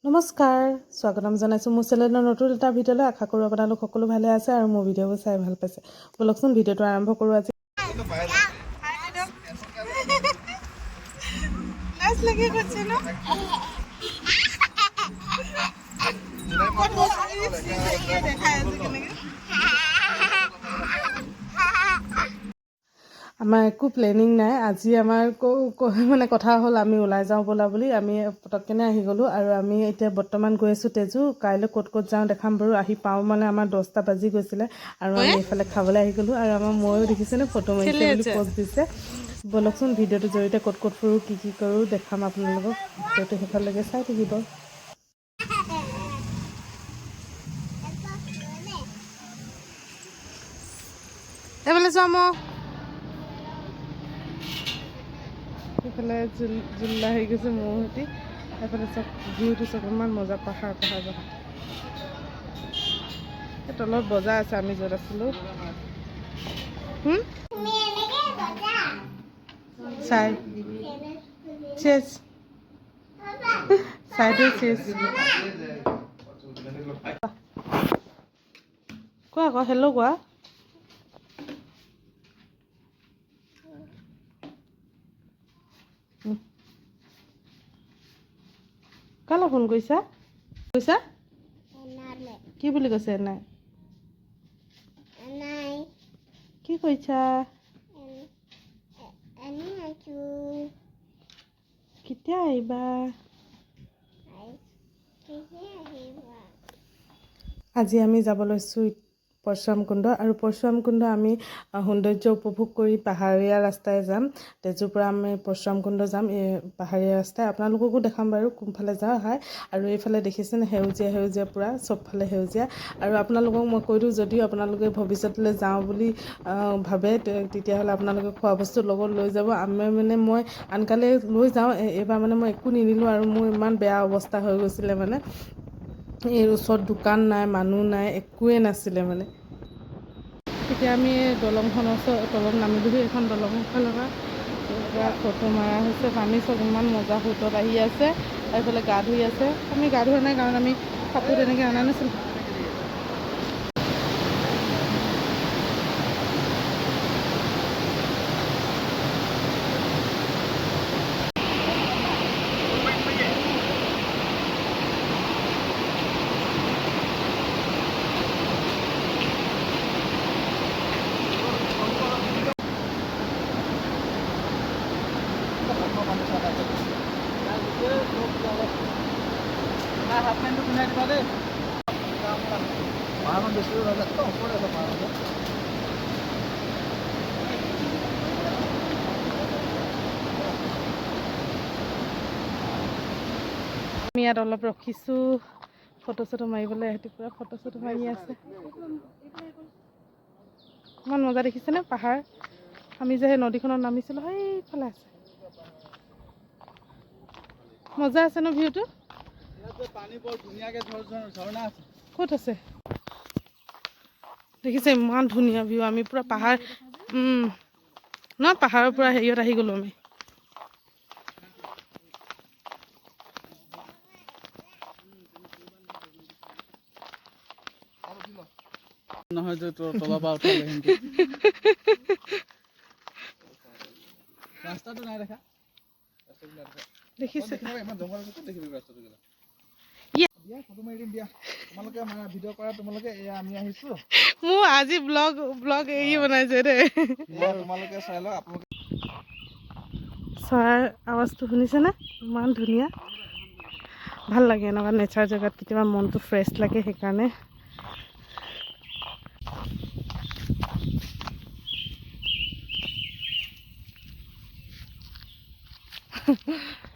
নমস্কাৰ, স্বাগতম জনাইছোঁ মোৰ চেনেলৰ নতুন এটা ভিডিঅ'লৈ। আশা কৰোঁ আপোনালোক সকলো ভালে আছে আৰু মোৰ ভিডিঅ'বোৰ চাই ভাল পাইছে। ব'লকচোন, ভিডিঅ'টো আৰম্ভ কৰোঁ আজি। লাজ লাগে কৰছে না। দেখাই আছে কেনেকে। আমাৰ একো প্লেনিং নাই আজি। আমাৰ মানে কথা হ'ল, আমি ওলাই যাওঁ ব'লা বুলি। আমি পটককেনে আহি গ'লোঁ আৰু আমি এতিয়া বৰ্তমান গৈ আছোঁ তেজু। কাইলৈ ক'ত ক'ত যাওঁ দেখাম বাৰু। আহি পাওঁ মানে আমাৰ 10টা বাজি গৈছিলে আৰু আমি এইফালে খাবলৈ আহি গ'লোঁ। আৰু আমাৰ ময়ো দেখিছেনে, ফটো মাৰিছে বুলি প'ষ্ট দিছে। ব'লকচোন, ভিডিঅ'টোৰ জৰিয়তে ক'ত ক'ত ফুৰোঁ, কি কি কৰোঁ দেখাম আপোনালোকক। ভিডিঅ'টো শেষলৈকে চাই থাকিব। এইফালে যোৱা। মই এইফালে জোল্লা হৈ গৈছে মোৰ সৈতে। এইফালে চাওক, ভিউটো চাওক, ইমান মজা। পাহাৰ, পাহাৰ, পাহাৰ। এই তলত বজাৰ আছে, আমি য'ত আছিলোঁ। চাই চেচ চাইডে চেচ। কোৱা আকৌ, হেল্ল' কোৱা। কালৈ ফোন কৰিছা কৈছা? কি বুলি কৈছে? নাই। কি কৰিছা? কেতিয়া আহিবা? আজি আমি যাব লৈছোঁ পৰশুৰাম কুণ্ড। আৰু পৰশুৰাম কুণ্ড আমি সৌন্দৰ্য উপভোগ কৰি পাহাৰীয়া ৰাস্তাই যাম। তেজুৰ পৰা আমি পৰশুৰাম কুণ্ড যাম এই পাহাৰীয়া ৰাস্তাই। আপোনালোককো দেখাম বাৰু কোনফালে যাওঁ হয়। আৰু এইফালে দেখিছেনে, সেউজীয়া সেউজীয়া, পূৰা চবফালে সেউজীয়া। আৰু আপোনালোকক মই কৈ দিওঁ, যদিও আপোনালোকে ভৱিষ্যতলৈ যাওঁ বুলি ভাবে, তেতিয়াহ'লে আপোনালোকে খোৱা বস্তু লগত লৈ যাব। আমি মানে মই আনকালে লৈ যাওঁ, এইবাৰ মানে মই একো নিনিলোঁ আৰু মোৰ ইমান বেয়া অৱস্থা হৈ গৈছিলে। মানে এই ওচৰত দোকান নাই, মানুহ নাই, একোৱে নাছিলে। মানে এতিয়া আমি দলংখনৰ ওচৰত তলত নামিলোহি। এইখন দলঙৰ ফালৰ পৰা পূৰা ফটো মাৰা হৈছে। পানী চব ইমান মজা সোঁতত আহি আছে আৰু এইফালে গা ধুই আছে। আমি গা ধোৱা নাই, কাৰণ আমি কাপোৰ তেনেকৈ অনা নাছিলোঁ। হাফ পেণ্টটো পিন্ধাই দিবা দেই। পাহাৰখন বেছি দূৰ নাযায়, ওচৰতে আছে পাহাৰখন। আমি ইয়াত অলপ ৰখিছোঁ ফটো চটো মাৰিবলৈ। ইহঁতি পূৰা ফটো চটো মাৰি আছে। ইমান মজা দেখিছেনে পাহাৰ? আমি যে সেই নদীখনত নামিছিলোঁ, সেইফালে আছে। মজা আছে ন ভিউটো? ইয়াত যে পানী বৰ ধুনীয়াকৈ ঝৰ্ণা আছে। ক'ত আছে? দেখিছে, ইমান ধুনীয়া ভিউ। আমি পূৰা পাহাৰ ন পাহাৰৰ পৰা হেৰিয়ত আহি গ'লোঁ আমি। নহয় যে তোৰ তলৰ পৰা উঠালে কিন্তু ৰাস্তাটো নাই দেখা। দেখিছে। ইমান জংঘল আছে, ক'ত দেখিবি ৰাস্তাটো গ'লে? দিয়া, ফটো মাৰি দিম দিয়া। তোমালোকে মানে ভিডিঅ' কৰা তোমালোকে। এয়া আমি আহিছো। মোৰ আজি ব্লগ ব্লগ এই বনাইছে দেই। এয়া তোমালোকে চাই লওক আপোনালোকে। চৰাইৰ আৱাজটো শুনিছেনে? ইমান ধুনীয়া, ভাল লাগে এনেকুৱা নেচাৰ জেগাত। কেতিয়াবা মনটো ফ্ৰেছ লাগে সেইকাৰণে।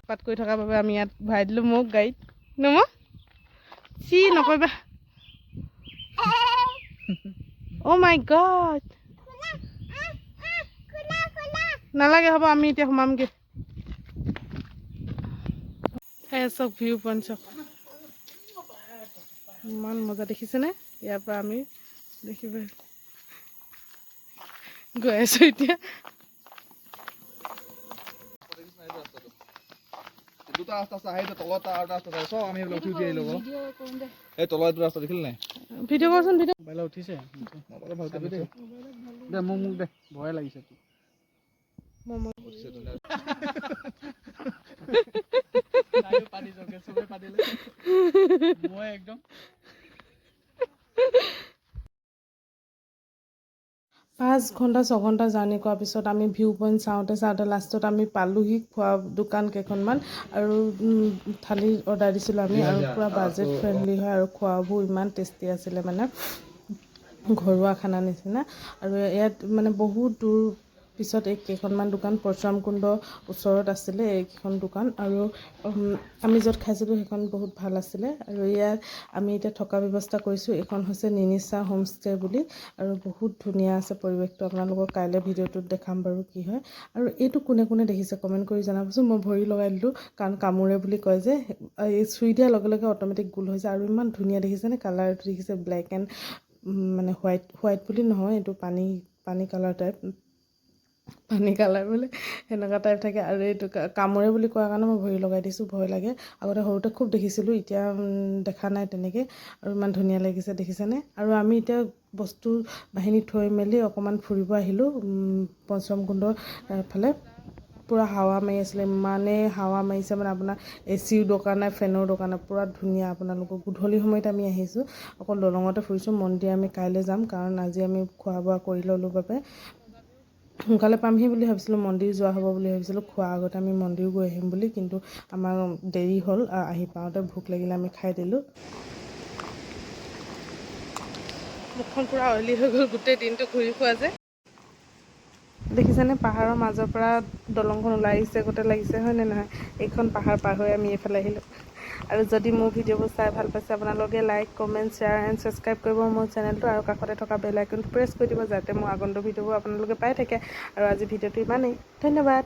পাত কৰি থকাৰ বাবে আমি ইয়াত ভৰাই দিলোঁ মোক গাড়ীত ন। মই চি নকৰিবা। অ' মাই গড, নালাগে, হ'ব, আমি এতিয়া সোমামগৈ। এই চাওক, ভিউ পইণ্ট চাওক, ইমান মজা দেখিছেনে? ইয়াৰ পৰা আমি দেখিব গৈ আছোঁ এতিয়া। দুটা ৰাস্তা আছে, সেইটো তলত আৰু এটা ৰাস্তা আছে। চব আমি এইবিলাক উঠি উঠি আহিলো আকৌ। এই তলত এইটো ৰাস্তা দেখিলি নাই? ভিডিঅ' কৰচোন, ভিডিঅ'। মোবাইলত উঠিছে। মোবাইলত ভালকে দেই। দে মোক, মোক দে, ভয়ে লাগিছে তোৰ। উঠিছে ধুনীয়া। পাতি চবে পাতিলে মই একদম 5 ঘণ্টা 6 ঘণ্টা জাৰ্ণি কৰাৰ পিছত আমি ভিউ পইণ্ট চাওঁতে চাওঁতে লাষ্টত আমি পালোহি খোৱা দোকান কেইখনমান। আৰু থালি অৰ্ডাৰ দিছিলোঁ আমি আৰু পূৰা বাজেট ফ্ৰেণ্ডলি হয় আৰু খোৱাবোৰ ইমান টেষ্টি আছিলে, মানে ঘৰুৱা খানা নিচিনা। আৰু ইয়াত মানে বহুত দূৰ পিছত এই কেইখনমান দোকান, পৰশুৰাম কুণ্ড ওচৰত আছিলে এইকেইখন দোকান। আৰু আমি য'ত খাইছিলোঁ সেইখন বহুত ভাল আছিলে। আৰু ইয়াত আমি এতিয়া থকা ব্যৱস্থা কৰিছোঁ। এইখন হৈছে নিনিচা হোমষ্টে বুলি আৰু বহুত ধুনীয়া আছে পৰিৱেশটো। আপোনালোকক কাইলৈ ভিডিঅ'টোত দেখাম বাৰু কি হয়। আৰু এইটো কোনে কোনে দেখিছে কমেণ্ট কৰি জনাবচোন। মই ভৰি লগাই দিলোঁ, কাৰণ কামোৰে বুলি কয় যে। এই চুই দিয়াৰ লগে লগে অট'মেটিক গোল হৈ যায়। আৰু ইমান ধুনীয়া দেখিছেনে কালাৰটো? দেখিছে, ব্লেক এণ্ড মানে হোৱাইট, হোৱাইট বুলি নহয়, এইটো পানী পানী কালাৰ টাইপ, পানী কালাৰ বোলে, সেনেকুৱা টাইপ থাকে। আৰু এইটো কামোৰে বুলি কোৱাৰ কাৰণে মই ভৰি লগাই দিছোঁ, ভয় লাগে। আগতে সৰুতে খুব দেখিছিলোঁ, এতিয়া দেখা নাই তেনেকৈ। আৰু ইমান ধুনীয়া লাগিছে, দেখিছেনে? আৰু আমি এতিয়া বস্তু বাহিনী থৈ মেলি অকণমান ফুৰিব আহিলোঁ পৰশুৰাম কুণ্ডৰ ফালে। পূৰা হাৱা মাৰি আছিলে, ইমানেই হাৱা মাৰিছে, মানে আপোনাৰ এ চিও দৰকাৰ নাই, ফেনৰো দৰকাৰ নাই, পূৰা ধুনীয়া। আপোনালোকক গধূলি সময়ত আমি আহিছোঁ, অকল দলঙতে ফুৰিছোঁ। মন্দিৰ আমি কাইলৈ যাম, কাৰণ আজি আমি খোৱা বোৱা কৰি ল'লোঁ বাবে সোনকালে পামহি বুলি ভাবিছিলোঁ। মন্দিৰ যোৱা হ'ব বুলি ভাবিছিলোঁ, খোৱাৰ আগতে আমি মন্দিৰ গৈ আহিম বুলি। কিন্তু আমাৰ দেৰি হ'ল, আহি পাওঁতে ভোক লাগিলে, আমি খাই দিলোঁ। মুখখন পূৰা অইলি হৈ গ'ল গোটেই দিনটো ঘূৰি ফুৰা যে। দেখিছেনে, পাহাৰৰ মাজৰ পৰা দলংখন ওলাই আহিছে গোটেই লাগিছে, হয়নে নহয়? এইখন পাহাৰ পাৰ হৈ আমি এইফালে আহিলোঁ। আৰু যদি মোৰ ভিডিঅ'বোৰ চাই ভাল পাইছে আপোনালোকে, like, comment, share and subscribe কৰিব মোৰ চেনেলটো আৰু কাষতে থকা বেল আইকনটো প্ৰেছ কৰি দিব, যাতে মোৰ আগন্তুক ভিডিঅ'বোৰ আপোনালোকে পাই থাকে। আৰু আজি ভিডিঅ'টো ইমানেই, ধন্যবাদ।